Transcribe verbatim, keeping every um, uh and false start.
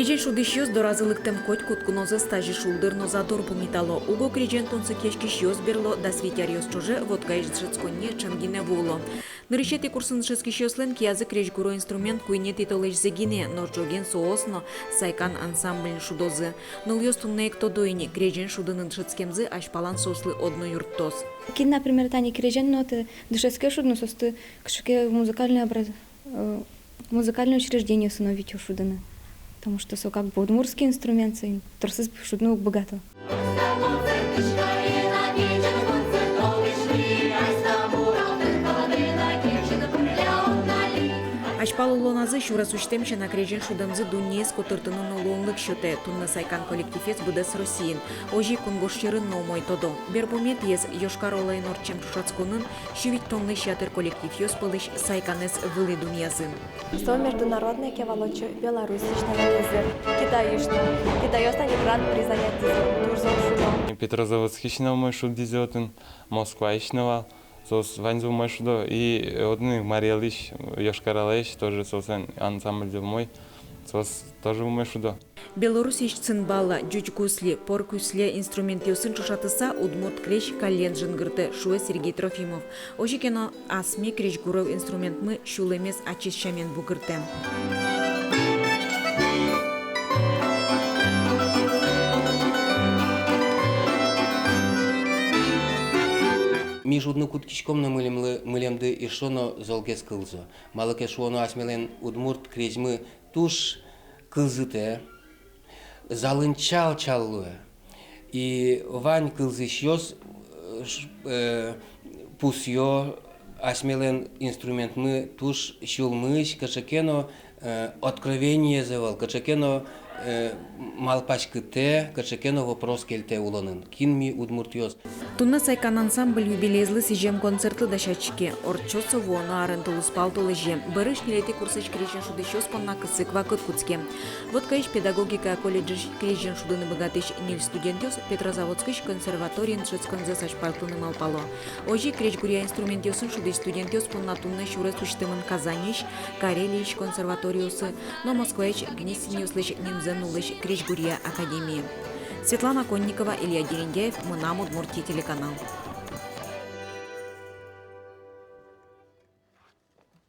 Крезен шудӥсьёс доразы лыктэм котькуд кунозэс тазьы шулдыр но задор пумитало. Уго крезен тунсыкъяськисьёс берло дас вить аръёс ӵоже Воткаысь дышетсконние ӵем гинэ вуыло. Нырысетӥ курсын дышетскисьёслэн киязы крезьгуро инструмент куинетӥ толэзьзы гинэ, нош ӝоген соос но «Сайкан» ансамбльын шудозы. Нылъёс туннэ ик тодо ини, крезен шудыны дышетскемзы азьпалан соослы одно юрттоз. Кин, например, тани крезен нотэ дышетске шудыны, соосты кыӵе ке музыкальной образ-, э, музыкальной учреждениосы но витё шудыны. Потому что со как бы удмуртский инструмент, соин тросэз шудыны уг быгато. Азьпал улоназы сюрес усьтэм сяна крезен шудэмзы дуннеез котыртыны но луонлык сётэ. Туннэ «Сайкан» коллективез быдэс Россиын, озьы ик кунгож сьӧрын но умой тодо. Берпуметӥез Йошкар-Олаын ортчем ӵошатсконын сю витьтонлэсь ятыр коллективъёс пӧлысь «Сайканэз» вылӥ дунъязы. Со международной ке вал, отчы Беларусьысь но ветлӥзы, Китайысь но. Китайёс тани гран-при занятизы, туж зол шудо. Петрозаводскысь но умой шудӥзы отын, Москваысь но вал. Соос ваньзы умой шудо, и отын Марий Элысь, Йошкар-Олаысь тоже соослэн ансамбльзы умой, соос тоже умой шудо. Белоруссиысь цимбала, ӟуч гусли, пор кусле инструментъёсын ӵошатыса, удмурт крезь каллен жингыртэ, шуэ Сергей Трофимов. Озьы ке но, асме крезьгуро инструментмы сюлэмез ачиз сямен бугыртэ. Ми шудыны кутскиськом но, милемлы, милемды эшшо но золгес кылзо. Малы ке шуоно, асьмелэн удмурт крезьмы туж кылзытэ, залын чал-чал луэ. И вань кылзӥсьёс, э, ш-, э, пусъё: асьмелэн инструментмы туж сюлмысь, кыӵе ке но, э, откровениез ӧвӧл, кыӵе ке но, э, малпаськытэ, кыӵе ке но вопрос кельтэ улонын. Кин ми, удмуртъёс? Туннэ «Сайкан» ансамбль юбилеезлы сӥзем концертлы дасяське. Ортчоз со вуоно арын тулыспал толэзе. Бӧрысь ньылетӥ курсысь крезен шудӥсьёс понна кысык вакыт кутске. Воткаысь педагогика колледжысь крезен шудыны быгатӥсь ньыль студентъёс Петрозаводскысь консерваториын дышетсконзэс азьпалтыны малпало. Озьы ик крезьгуръя инструментъёсын шудӥсь студентъёс понна туннэ сюрес усьтэмын Казаньысь, Карелиысь консерваториосы но Москваысь Гнесинъёслэсь нимзэ нуллӥсь крезьгуръя академие. Светлана Конникова, Илья Дерендяев, «Мынам Удмуртие» телеканал.